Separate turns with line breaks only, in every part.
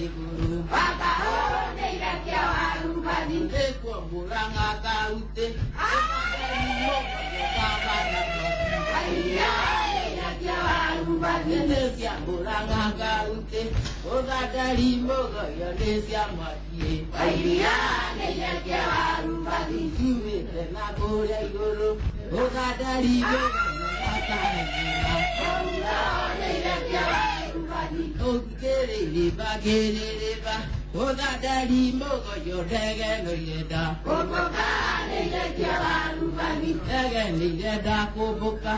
Igũrũ Nĩkuo Mũrang'a kautĩ Nĩ cia Mũrang'a kautĩ Ũthandari mũgoyo nĩ cia mwaki Ciumĩte na kũrĩa igũrũ Ũthandari mũgoyo gatagira Ũkĩrĩrĩba kĩrĩrĩba Ũthandari mũgoyo ndege no irenda Ndege nĩ irenda kũmbũka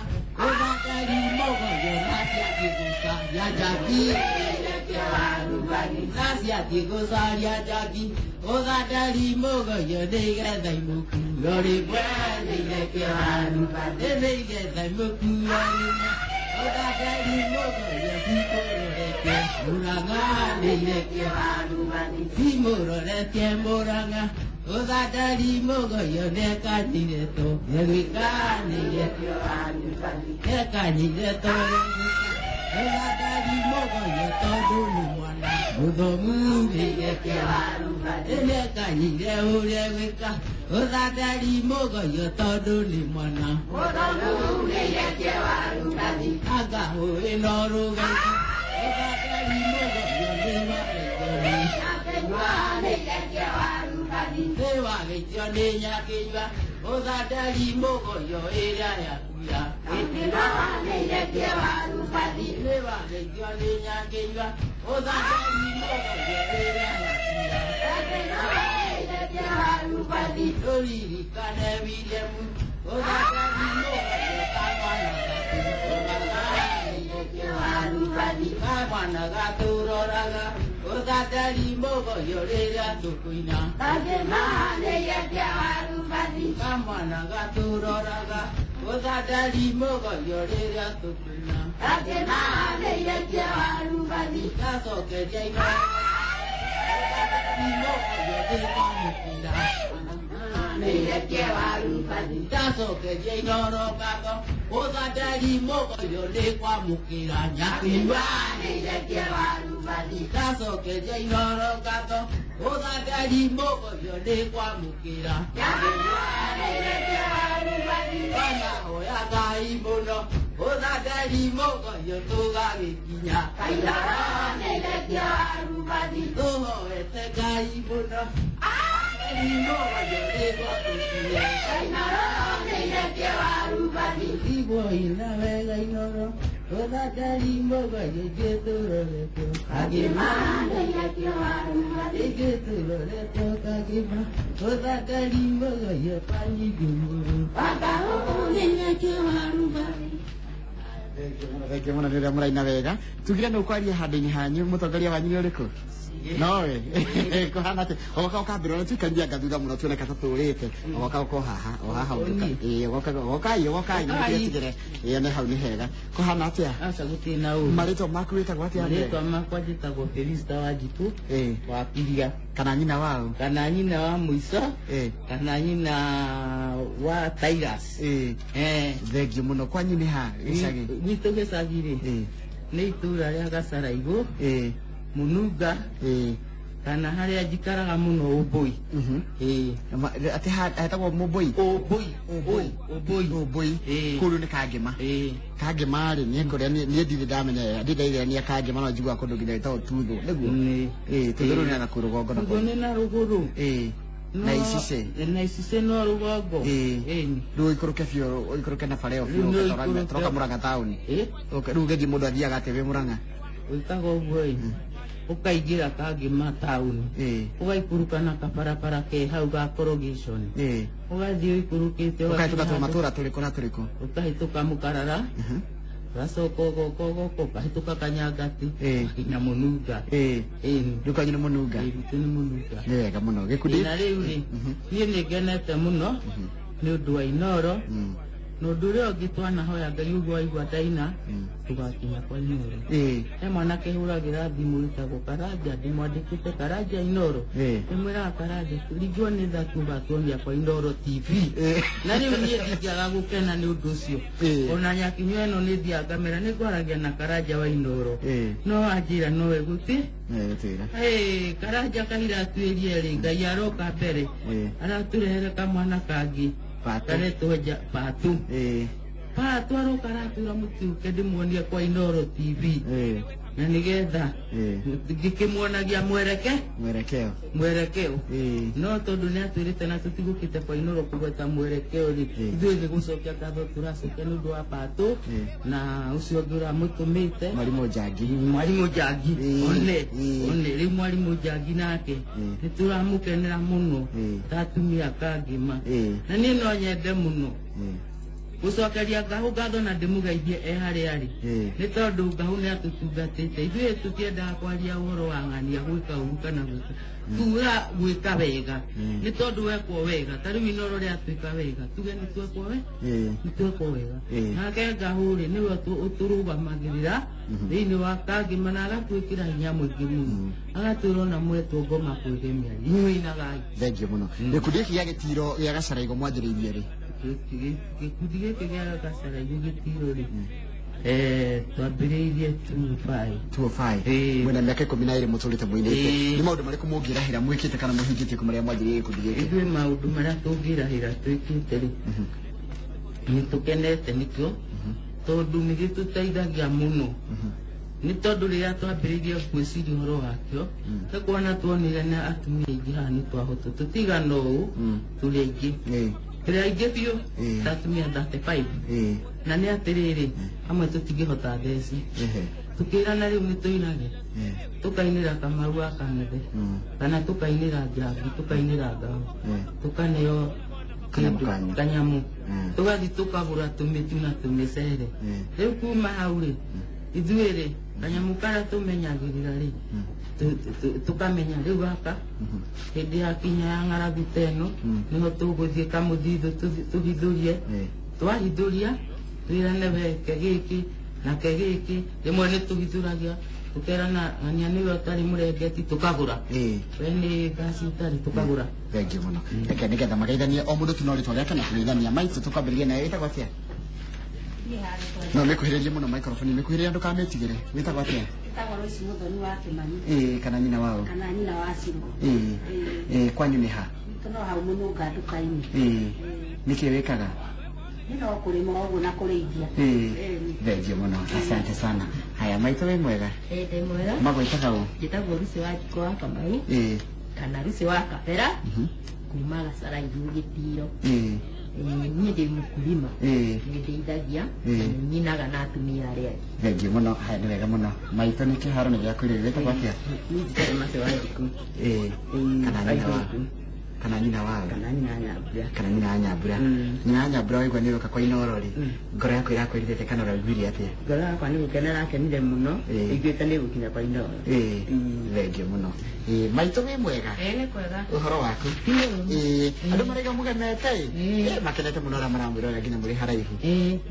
Ũthandari mũgoyo na ciathiĩ gũcaria njagi Na ciathiĩ gũcaria njagi Ũthandari mũgoyo nĩgetha imũkuo rĩmwe Nĩgetha imũkuo rĩmwe Ũthandari mũgoyo cikũroretie Mũrang'a nĩirekie Cimũroretie Mũrang'a Ũthandari mũgoyo nĩekanyire to nĩgwĩka nĩekanyire to Ũthandari mũgoyo tondũ nĩ mwana mũthomu nĩirekie Nĩekanyire ũrĩa gwĩka Ũthandari mũgoyo tondũ nĩ mwana Anga hũĩ no rũgaithi Ũthandari mũgoyo nĩ wageithio nĩ Nyakĩnyua Ũthandari mũgoyo ĩrĩa yakuya Nĩ wageithio nĩ Nyakĩnyua Ũthandari mũgoyo ĩrĩa yakuya Tũririkane William Ũthandari mũgoyo kamwana Kamwana gatũroraga Ũthandari mũgoyo rĩrĩa tũkũina Kamwana gatũroraga Ũthandari mũgoyo rĩrĩa tũkũina Gacokeria igoro Ũthandari mũgoyo nĩkwamũkĩra Ndacokeria inoro ngatho Ũthandari mũgoyo nĩkwamũkĩra Nyakĩnyua Ndacokeria inoro ngatho Ũthandari mũgoyo nĩkwamũkĩra Wanahoya Ngai mũno Ũthandari mũgoyo tũgagĩkinya Tũhoete Ngai mũno Ũthandari mũgoyo nĩgwatũkinya Igwo ina wega inoro Ũthandari mũgoyo ithuĩ tũroretwo Kagima Ithuĩ tũroretwo Kagima Ũthandari mũgoyo kwanyigu
Thengiũ mũno nĩ ũrĩa mũraina wega. Tugire nĩ ũkwaria handũ-inĩ hanyu, mũtongoria wanyu nĩ ũrĩkũ? Nowe. Kũhana atĩ ũgoka ũkambĩra ũrĩa tuikarire anga thutha mũno tuoneka ta tũrĩte. Ũgoka ũka o haha, o haha ũngĩũka. Ĩĩ, ũgoka ũgokai, ũgokai nĩguo Ĩĩ, nĩ hau nĩ hega. Kũhana atĩa?
Aca gũtirĩ na ũru.
Marĩtwa maku wĩtagwo atĩa mbere?
Marĩtwa makwa njĩtagwo Felista Wanjikũ
Ĩĩ.
wa Kiria
Kana nyina wao?
Kana nyina wa mũico
Ĩĩ.
kana nyina wa Tigers.
Ĩĩ.
Eh.
Thengiũ mũno. Kwanyu nĩ ha gĩcagi?
Gwitũ gĩcagi rĩ
Ĩĩ.
nĩ itũra rĩa Gacaraigũ
Ĩĩ.
Mũnunga
Ĩĩ.
kana harĩa njikaraga mũno Ũmbũi. Ĩĩ.
Atĩ hetagwo Mũmbũi?
Ũmbũi.
Ũmbũi.
Ũmbũi.
Ũmbũi.
Ĩĩ.
Kũu rĩu nĩ Kangĩma.
Ĩĩ.
Kangĩma rĩ, niĩ kũrĩa niĩ ndirĩ ndamenya wega, ndirĩ ndaithĩrania Kangĩma no njiguaga kũndũ nginya gwĩtagwo Tuthũ, nĩguo?
Nĩ.
Ĩĩ, Tuthũ rĩu nĩ nakũu rũgongo
Tuthũ
nakuo.
nĩ na rũgũrũ.
Ĩĩ. Na Icice.
Na Icice no rũgongo.
Ĩĩ.
Ĩĩ.
Rĩu ũikũrũke biũ, ũikũrũke na bara ĩyo biũ,
Rĩu nĩ
ũke ta ũrauma-
ũikũrũke.
tũroka Mũrang'a taũni.
Ĩĩ.
Ũke- Rĩu ũgĩthiĩ mũndũ athiaga atĩa wĩ Mũrang'a?
Wĩkaga ũguo ĩ ũkaingĩra Kangĩma taũni
Ĩĩ.
ũgaikũrũka na kabarabara ke hau ga corrugation
Ĩĩ.
Ũgathiĩ ũikũrũkĩte
Ũkahĩtũka
ũgakinya handũ
tũmatũra tũrĩkũ na tũrĩkũ?
Ũkahĩtũka Mũkarara ũgacoka ũgoka ũgoka ũkahĩtũka Kanyangati
Ĩĩ.
nginya Mũnunga.
Ĩĩ.
Ĩĩ.
Rĩu kwanyu nĩ Mũnunga?
Ĩĩ, gwitũ nĩ Mũnunga.
Nĩ wega mũno. Gĩkundi
Na rĩu rĩ niĩ nĩ ngenete mũno nĩ ũndũ wa Inoro. Na ũndũ ũrĩa ũngĩ twanahoya Ngai ũguo waigua ndaina tũgakinya kwa Inooro. He mwanake hũragĩra thimũ wĩtagwo Karanja, ndĩmwandĩkĩte Karanja Inooro. Ndĩmwĩraga Karanja ringwo nĩ tha tũgatuonia kwa Inooro TV. Na rĩu niĩ ndingĩaga gũkena nĩ ũndũ ũcio. Ona nyakinyua ĩno nĩ thiaga ngamera nĩ ngwaragia na Karanja wa Inooro. No anjĩra no egũtĩ.
Gũtwĩra.
Hey, Karanja kahira atuĩrie rĩ Ngai aroka mbere. Aratũrehere kamwana kangĩ.
Patũ.
Karetwo Patũ. Patũ aroka aratwĩra mũtiũke ndĩmuonie kwa Inooro TV. Na nĩgetha ngĩkĩmuonagia
mwerekeo.
Mwerekeo. No tondũ nĩ atwĩrĩte na tũtigũkĩte kwa Inooro kũgweta mwerekeo rĩ, ithuĩ nĩ gũcokia ngatho tũracokia nĩ ũndũ wa Patũ na ũcio ũngĩ ũramũtũmĩte
Mwarimũ Njangi.
Mwarimũ Njangi. One one rĩu Mwarimũ Njangi nake nĩ tũramũkenera mũno ta atumia kangĩma. Na niĩ no nyende mũno gũcokeria Ngahũ ngatho na ndĩmũgeithie e harĩa arĩ. Nĩ tondũ Ngahũ nĩ atũtungatĩte. Ithuĩ tũtiendaga kwaria ũhoro wa ng'ania gwĩka ũru kana gwĩka tuga gwĩka wega. Nĩ tondũ wekwo wega ta rĩu Inooro rĩatuĩka wega tuge nĩ twekwo nĩ twekwo wega. Nake Ngahũ rĩ nĩwe ũtũrũgamagĩrĩra thĩinĩ wa kangĩma na agatwĩkĩra hinya mũingĩ mũno. Agatwĩra ona mwetwo ngoma kwĩgemia inyuĩ inagai.
Thengiũ mũno. Gĩkundi gĩkĩ gĩa gĩtiro gĩa Gacaraigo mwanjĩrĩirie rĩ?
Gĩkundi gĩkĩ gĩa Gacaraigo gĩtiro rĩ, twambĩrĩirie 25.
25. Mwĩna mĩaka 12 mũtũrĩte mũinĩte. Nĩ maũndũ marĩkũ mũngĩrahĩra mwĩkĩte kana mũhingĩtie kuma rĩrĩa mwanjĩrĩirie gĩkundi gĩkĩ?
Ithuĩ maũndũ marĩa tũngĩrahĩra twĩkĩte rĩ, nĩ tũkenete nĩkĩo tondũ nĩ gĩtũteithagia mũno. Nĩ tondũ rĩrĩa twambĩrĩirie gwĩciria ũhoro wakĩo, nĩ kuona tuonire na atumia aingĩ haha nĩ twahota tũtigana ũũ tũrĩ aingĩ. Tũrĩ aingĩ biũ ta atumia 35. Na nĩ atĩrĩrĩ, amwe tũtingĩhota theci. Tũkĩrana rĩu nĩ tũinage. Tũkainĩra Kamau wa Kang'ethe. Kana tũkainĩra Njangi, tũkainĩra Ngahũ. Tũkaneo
kanyamũ.
Kanyamũ. Tũgathiĩ tũkagũra tũmĩtu na tũmĩcere. Rĩu kuma hau rĩ, ithuĩ rĩ, kanyamũ karĩa tũmenyagĩrĩra rĩ, tũkamenya rĩu gaka hĩndĩ ya kinya ya ng'aragu ta ĩno, nĩho tũgũthiĩ kamũthithũ tũhithũrie. Twahithũria, twĩrane we ke gĩkĩ na ke gĩkĩ, rĩmwe nĩ tũhithũragia tũkerana ng'ania nĩwe ũtarĩ mũrengeti tũkagũra. We nĩ ngaci ũtarĩ tũkagũra.
Thengiũ mũno. Reke nĩgetha mageithanie o mũndũ tu no rĩtwa rĩake na kũgeithania. Maitũ tũkwambĩrĩria nawe wĩtagwo atĩa? No mĩkuhĩrĩrie mũno microphone, mĩkuhĩrĩrie ndũkamĩtigĩre. Wĩtagwo atĩa?
Wĩtagwo Royce Mũthoni wa Kĩmani.
Kana nyina wao?
Kana nyina wa Cirũ.
Kwanyu nĩ ha?
Gwitũ no hau Mũnũnga nduka-inĩ.
Nĩkĩ wĩkaga?
Nĩ no kũrĩma ũguo na kũrĩithia.
Thengiũ mũno. Asante sana. Haya, maitũ wĩ mwega?
Ndĩ mwega.
Magwĩtaga ũ?
Njĩtagwo Lucy wa Njikũ wa Kamau. Kana Lucy wa Kabera. Kuma Gacaraigu gĩtiro. Niĩ ndĩ mũkulima. Nĩ ndĩithagia, na nĩ nyinaga na atumia arĩa angĩ.
Thengiũ mũno. Haya, nĩ wega mũno. Maitũ nĩ kĩharo nĩ gĩa kwĩrĩra. Wĩtagwo atĩa?
Niĩ njĩtagwo Mathe wa Njikũ.
Kana nyina wa? Kana nyina wao?
Kana nyina wa Nyambura.
Kana nyina wa Nyambura. Nyina wa Nyambura waigua nĩ ũroka kwa Inooro rĩ, ngoro yaku ĩrakwĩrire kana ũraiguire atĩa?
Ngoro yakwa nĩ gũkena ĩrakenire mũno, ĩiguĩte nĩ gũkinya kwa Inooro.
Thengiũ mũno. Maitũ wĩ mwega?
Nĩ kwega.
Ũhoro waku? Andũ maraiga mũgemete ĩ? Makenete mũno arĩa maramwĩrorera nginya mũrĩ haraihu.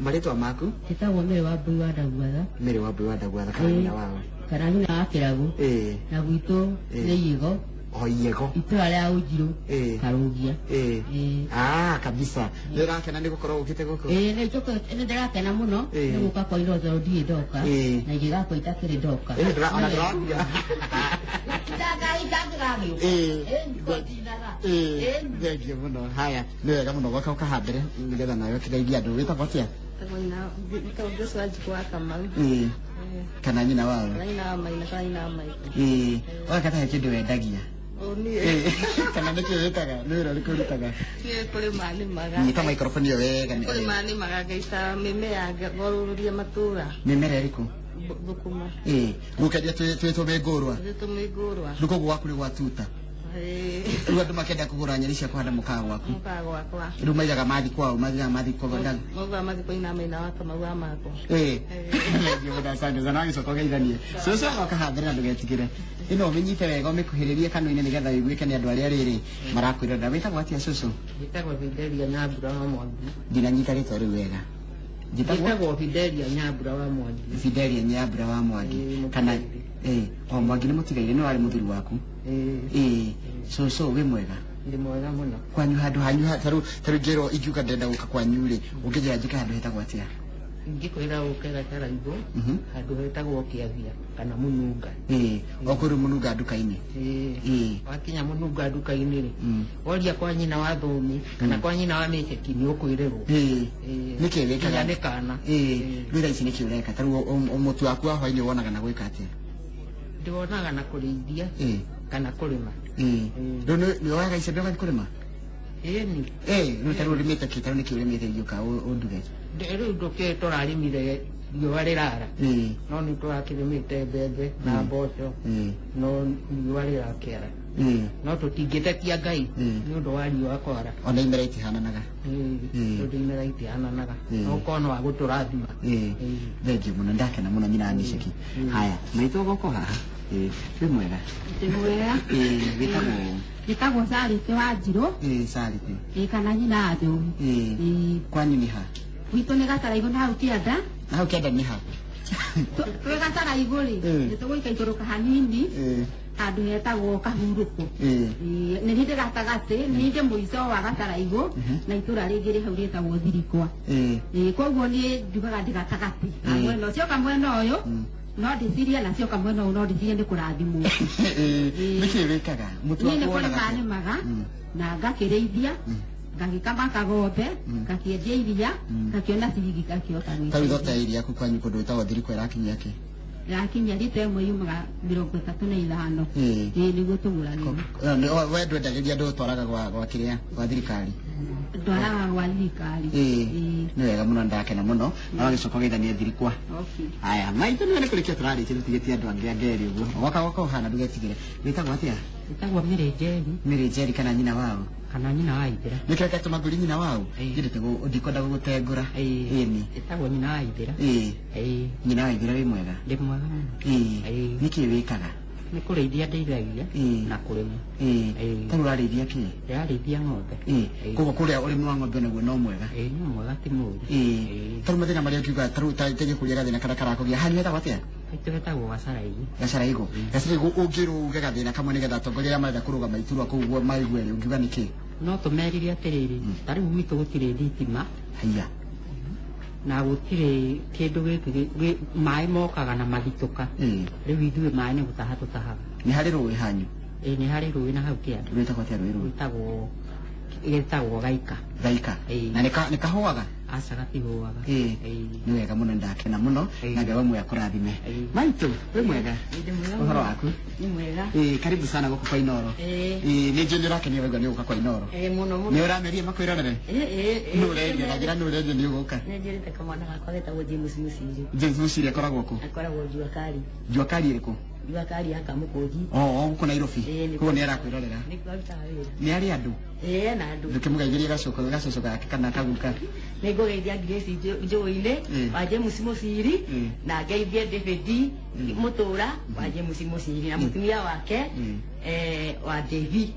Marĩtwa maku?
Njĩtagwo Mary wa Mbui wa Ndaguatha.
Mary wa Mbui wa Ndaguatha kana nyina wao?
Kana nyina wa Kĩragu. Na gwitũ nĩ Iĩgo.
O Iĩgo.
Itũra rĩa Ũnjirũ. Karũgia.
Kabisa. Nĩ ũrakena nĩ gũkorwo ũkĩte gũkũ?
Nĩ njũkĩte, nĩ ndĩrakena mũno nĩ gũka kwa Inooro tondũ ndirĩ ndoka. Na ingĩgakwa itakĩrĩ ndoka.
Ona ndũrakuga. Thengiũ mũno. Haya, nĩ wega mũno gwoka ũkahambĩre nĩgetha nawe ũkĩgeithie andũ. Wĩtagwo atĩa?
Njĩtagwo Grace wa Njikũ wa Kamau.
Kana nyina wao?
Kana nyina wa Maina, kana nyina wa Maitũ.
Ũgakata he kĩndũ wendagia? Kana nĩkĩ wĩkaga? Nĩ wĩra ũrĩkũ ũrutaga?
Niĩ kũrĩma nĩmaga.
Nyita microphone ĩyo wega.
Kũrĩma nĩmaga ngaita mĩmera ngorũrũria matũra.
Mĩmera ĩrĩkũ?
Thũkũma.
Rĩu kendia twĩ tũmĩngũrwa?
Twĩ tũmĩngũrwa.
Rĩu koguo gwaku nĩ gwa tuta? Rĩu andũ makĩenda kũgũra nyeni cia kũhanda mũkawa gwaku?
Mũkawa gwakwa.
Rĩu maigaga mathi kwao, maigaga mathi kwao.
Maugaga mathi kwa nyina Maina wa Kamau wa Makwa.
Thengiũ mũno, asante sana. Wagĩcoka ũgeithanie. Cũcũ agoka haha mbere na ndũgetigĩre. Ĩno ũmĩnyite wega ũmĩkuhĩrĩrie kanua-inĩ nĩgetha ĩiguĩke nĩ andũ arĩa rĩrĩ marakwĩrorera. Wĩtagwo atĩa cũcũ?
Njĩtagwo Fidelia Nyambura wa Mwangi.
Ndinanyita rĩtwa rĩu wega.
Njĩtagwo Fidelia Nyambura wa Mwangi.
Fidelia Nyambura wa Mwangi. Kana o Mwangi nĩ mũtigaire, nĩ warĩ mũthuri waku. Cũcũ wĩ mwega?
Ndĩ mwega mũno.
Kwanyu handũ hanyu tarĩu ngĩrwo ingiuga ndĩrenda gũka kwanyu rĩ, ũngĩnjĩra njĩke handũ hetagwo atĩa?
Ingĩkwĩra ũke Gacaraigũ, handũ hetagwo Kĩathia kana Mũnunga.
O kũrĩ Mũnunga nduka-inĩ.
Wakinya Mũnunga nduka-inĩ rĩ, woria kwa nyina wa Thũmi kana kwa nyina wa Mĩceki nĩ ũkwĩrĩrwo.
Nĩkĩ wĩkaga?
Nĩ kana.
Rĩu thaa ici nĩkĩ ũreka? Tarĩu mũtu waku wa hwaĩ-inĩ wonaga na gwĩka atĩa?
Ndĩwonaga na kũrĩithia kana kũrĩma.
Rĩu nĩ woyaga icembe ũgathiĩ kũrĩma?
Ĩni.
Rĩu tarĩu ũrĩmĩte kĩ? Tarĩu nĩkĩ ũrĩmĩte ingĩũka ũnduge?
Rĩu ndũkĩũĩ tũrarĩmire riũa rĩrara. No nĩ tũrakĩrĩmĩte mbembe na mboco, no riũa rĩrakĩara. No tũtingĩtetia Ngai nĩ ũndũ wa riũa kwara.
Ona imera itihananaga.
Tondũ imera itihananaga. No ũkorwo no agũtũrathima.
Thengiũ mũno, ndakena mũno nyina wa Mĩceki. Haya, maitũ gũkũ haha. Wĩ mwega?
Ndĩ mwega.
Wĩtagwo?
Njĩtagwo Sarĩtĩ wa Njirũ.
Sarĩtĩ.
Kana nyina wa Njogu.
Kwanyu nĩ ha?
Gwitũ nĩ Gacaraigũ na hau kĩanda.
Na hau kĩanda nĩ ha?
Twĩ Gacaraigũ rĩ, nĩ tũgũikaikũrũka hanini handũ hetagwo Kahurũko. Nĩ niĩ ndĩ gatagatĩ, nĩ niĩ ndĩ mũico wa Gacaraigũ na itũra rĩngĩ rĩ hau rĩtagwo Thirikwa. Koguo niĩ njugaga ndĩ gatagatĩ. Mwena ũcio ka mwena ũyũ no ndĩcirie, na cio ka mwena ũyũ no ndĩcirie nĩ kũrathimwo.
Nĩkĩ wĩkaga? Mũtu
Niĩ nĩ
waku wonaga
kũrĩma
atĩa?
nĩmaga na ngakĩrĩithia, ngagĩkama kagombe, ngakĩendia iria, ngakĩona ciringi ngakĩhota gwĩka.
Tarĩu thota ya iria yaku kwanyu kũndũ gwĩtagwo Thirikwa ĩrakinyia kĩ?
Ĩrakinyia rita ĩmwe yumaga 35. Nĩguo tũgũragĩra.
We ndwendagĩria andũ, ũtwaraga gwa kĩrĩa gwa thirikari?
Ndwaraga gwa thirikari.
Nĩ wega mũno, ndakena mũno. Na wagĩcoka ũgeithanie Thirikwa. Haya, maitũ nĩwe nĩ kũrĩkia tũrarĩkia tũtigĩtie andũ angĩ angerĩ ũguo. Woka woka ũhana ndũgetigĩre. Wĩtagwo atĩa?
Wĩtagwo Mĩrĩ Njeri.
Mĩrĩ Njeri kana nyina wao?
Kana nyina wa Ithira.
Nĩkĩo gĩatũma ngũrie nyina wao? Nyendete ndikwenda gũgũtengũra. Ĩni.
Ĩtagwo nyina wa Ithira.
Nyina wa Ithira wĩ mwega?
Ndĩ mwega mũno.
Nĩkĩ wĩkaga?
Nĩ kũrĩithia ndĩithagia na kũrĩma.
Tarĩu ũrarĩithia kĩ?
Ndĩrarĩithia ng'ombe.
Koguo kũrĩa ũrĩmi wa ng'ombe naguo no mwega?
No mwega ti mũũru.
Tarĩu mathĩna marĩa ũngiuga, tarĩu ta gĩkũria gathĩna karĩa karakũgia hanyu hetagwo atĩa?
Haitũ hetagwo Gacaraigũ.
Gacaraigũ. Gacaraigũ ũngĩrwo uge gathĩna kamwe nĩgetha atongoria arĩa marenda kũrũgama iturwa kũu guo maigue rĩ, ũngiuga nĩkĩ?
No tũmerire atĩrĩrĩ, tarĩu gwitũ gũtirĩ thitima.
Haiya.
Na gũtirĩ kĩndũ gĩkĩ, maĩ mokaga na mathitũka. Rĩu ithuĩ maĩ nĩ gũtaha tũtahaga.
Nĩ harĩ rũĩ hanyu?
Nĩ harĩ rũĩ na hau kĩanda.
Rwĩtagwo atĩa rũĩ rũu?
Rwĩtagwo Gaika.
Gaika. Na nĩ kahũaga?
Aca gatihũaga.
Nĩ wega mũno, ndakena mũno na Ngai wa muoyo akũrathime. Maitũ, wĩ mwega? Ũhoro waku?
Nĩ mwega.
Karibu sana gũkũ kwa Inooro. Nĩ njũĩ nĩ ũrakenio waigua nĩ ũgũka kwa Inooro.
Mũno mũno.
Nĩ ũrameria makwĩrorere? Nĩ ũreria, na njĩra nĩ ũreria nĩ ũgũka.
Nĩ njĩrĩte kamwana gakwa getagwo James Mũciri.
James Mũciri akoragwo kũ?
Akoragwo Jua Kali.
Jua Kali ĩrĩkũ?
Jua Kali ya Kamũkũnji.
O gũkũ Nairobi. Koguo nĩ arakwĩrorera.
Nĩkuo arutaga wĩra.
Nĩ arĩ andũ?
Na andũ.
Ndũkĩmũgeithĩrie gacũcũ gake kana kaguka.
Nĩ ngũgeithia Grace Njũĩ-inĩ wa James Mũciri na ngeithie David Mũtũra wa James Mũciri na mũtumia wake wa Devi.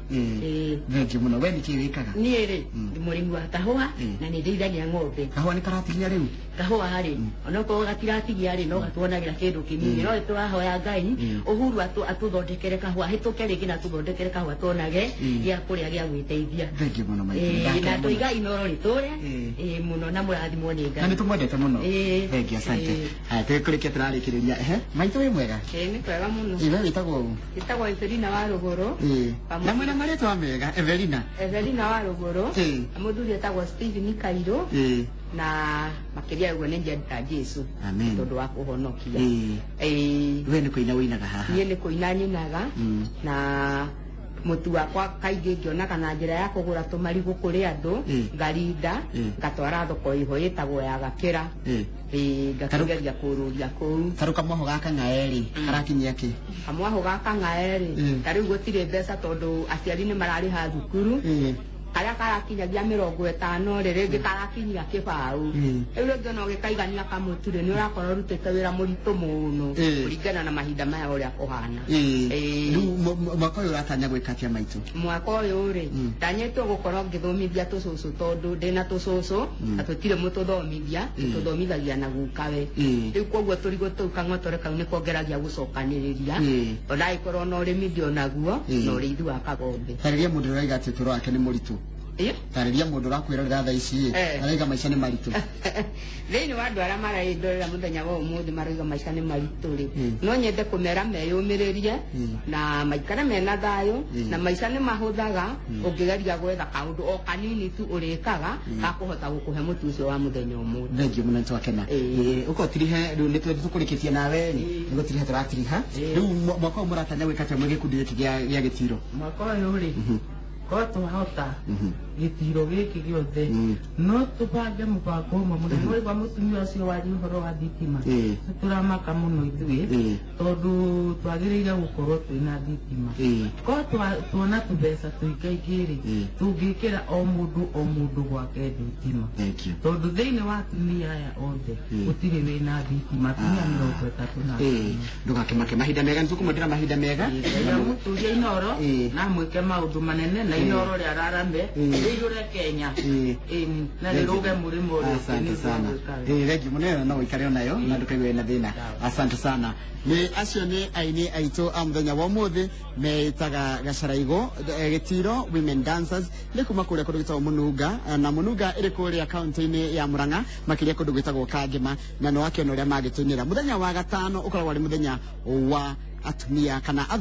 Thengiũ mũno. We nĩkĩ wĩkaga?
Niĩ rĩ, ndĩ mũrĩmi wa kahũa na nĩ ndĩithagia ng'ombe.
Kahũa nĩ karatigia rĩu?
Kahũa rĩ, onokorwo gatiratigia rĩ, no gatuonagĩra kĩndũ kĩnini. No tũrahoya Ngai Uhuru atũthondekere kahũa, hĩtũke rĩngĩ na atũthondekere kahũa tuonage gĩa kũrĩa gĩa gwĩteithia.
Thengiũ mũno maitũ.
Na tũiga Inooro rĩtũre mũno na mũrathimwo nĩ Ngai.
Na nĩ tũmwendete mũno. Thengiũ, asante. Haya, tũkũrĩkia tũrarĩkĩrĩria. Maitũ wĩ mwega?
Nĩ kwega mũno.
Iwe wĩtagwo ũ?
Wĩtagwo Evelina wa Rũgũrũ.
Na mwĩna marĩtwa mega, Evelina.
Evelina wa Rũgũrũ. Na mũthuri etagwo Stephen Kairũ. Na makĩria ũguo nĩ njenda Jesu.
Amen.
Tondũ wa kũhonokia.
We nĩ kũina ũinaga haha?
Niĩ nĩ kũina nyinaga. Na mũtu wakwa kaingĩ ngĩonaga na njĩra ya kũgũra tũmarigũ kũrĩ andũ, ngarinda, ngatwara thoko ĩho ĩtagwo ya Gakĩra. Ngakĩgeria kũrũria kũu.
Tarĩu kamwaho gaka ng'ae rĩ, karakinyia kĩ?
Kamwaho gaka ng'ae rĩ, tarĩu gũtirĩ mbeca tondũ aciari nĩ mararĩha thukuru. Karĩa karakinyagia 50 rĩ, rĩngĩ karakinyia kĩbaũ. Rĩu rĩngĩ ona ũgĩkaigania kamũtu rĩ, nĩ ũrakorwo ũrutĩte wĩra mũritũ mũno kũringana na mahinda maya ũrĩa kũhana.
Rĩu mwaka ũyũ ũratanya gwĩka atĩa maitũ?
Mwaka ũyũ rĩ, ndanyĩtwo gũkorwo ngĩthomithia tũcũcũ, tondũ ndĩna tũcũcũ na tũtirĩ mũtũthomithia, tũthomithagia na gukawe. Rĩu koguo tũrigũ tũu kang'otore kau nĩko ngeragia gũcokanĩrĩria, ona angĩkorwo na ũrĩmi ndi onaguo na ũrĩithi wa kagombe.
Tarĩria mũndũ ũraiga atĩ ũtũũro wake nĩ mũritũ. Tarĩria mũndũ ũrakwĩrorera thaa ici araiga maica nĩ maritũ.
Thĩinĩ wa andũ arĩa maraindorera mũthenya wa ũmũthĩ marauga maica nĩ maritũ rĩ, no nyende kũmera meyũmĩrĩrie na maikare mena thayũ, na maica nĩ mahũthaga ũngĩgeria gwetha kaũndũ o kanini tu ũrĩkaga gakũhota gũkũhe mũtu ũcio wa mũthenya ũmũthĩ.
Thengiũ mũno, nĩtwakena. Ũkotirihe rĩu nĩ tũkũrĩkĩtie nawe rĩ, nĩgũtiriha tũratiriha. Rĩu mwaka ũyũ mũratanya gwĩka atĩa mwĩ gĩkundi gĩkĩ gĩa gĩtiro?
Mwaka ũyũ rĩ, ko twahota gĩtiro gĩkĩ gĩothe no tũbange mũbango ũmwe mũnene. Waigua mũtumia ũcio waria ũhoro wa thitima, nĩ tũramaka mũno ithuĩ, tondũ twagĩrĩire gũkorwo twĩna thitima. Ko tuona tũbeca tũingaingĩ rĩ, tũngĩkĩra o mũndũ o mũndũ gwake thitima, tondũ thĩinĩ wa atumia aya othe gũtirĩ wĩna thitima, atumia 35.
Ndũgakĩmake, mahinda mega nĩ tũkũmwendera mahinda mega.
Ngai amũtũrie Inooro na amwĩke maũndũ manene, na Inooro rĩararame rĩihũre Kenya na rĩrũge mũrĩmo ũrĩa.
Asante sana. Thengiũ mũno, no ũikare onayo na ndũkaigue na thĩna. Asante sana. Nĩ acio nĩ aini aitũ a mũthenya wa ũmũthĩ, meĩtaga Gacaraigũ Gĩtiro Women Dancers, nĩ kuma kũrĩa kũndũ gwĩtagwo Mũnunga, na Mũnunga ĩrĩ kũrĩa kaunti-inĩ ya Murang'a, makĩria kũndũ gwĩtagwo Kangĩma, na nĩ wakĩona ũrĩa magĩtũinĩra. Mũthenya wa gatano ũkoragwo arĩ mũthenya wa atumia kana athuri.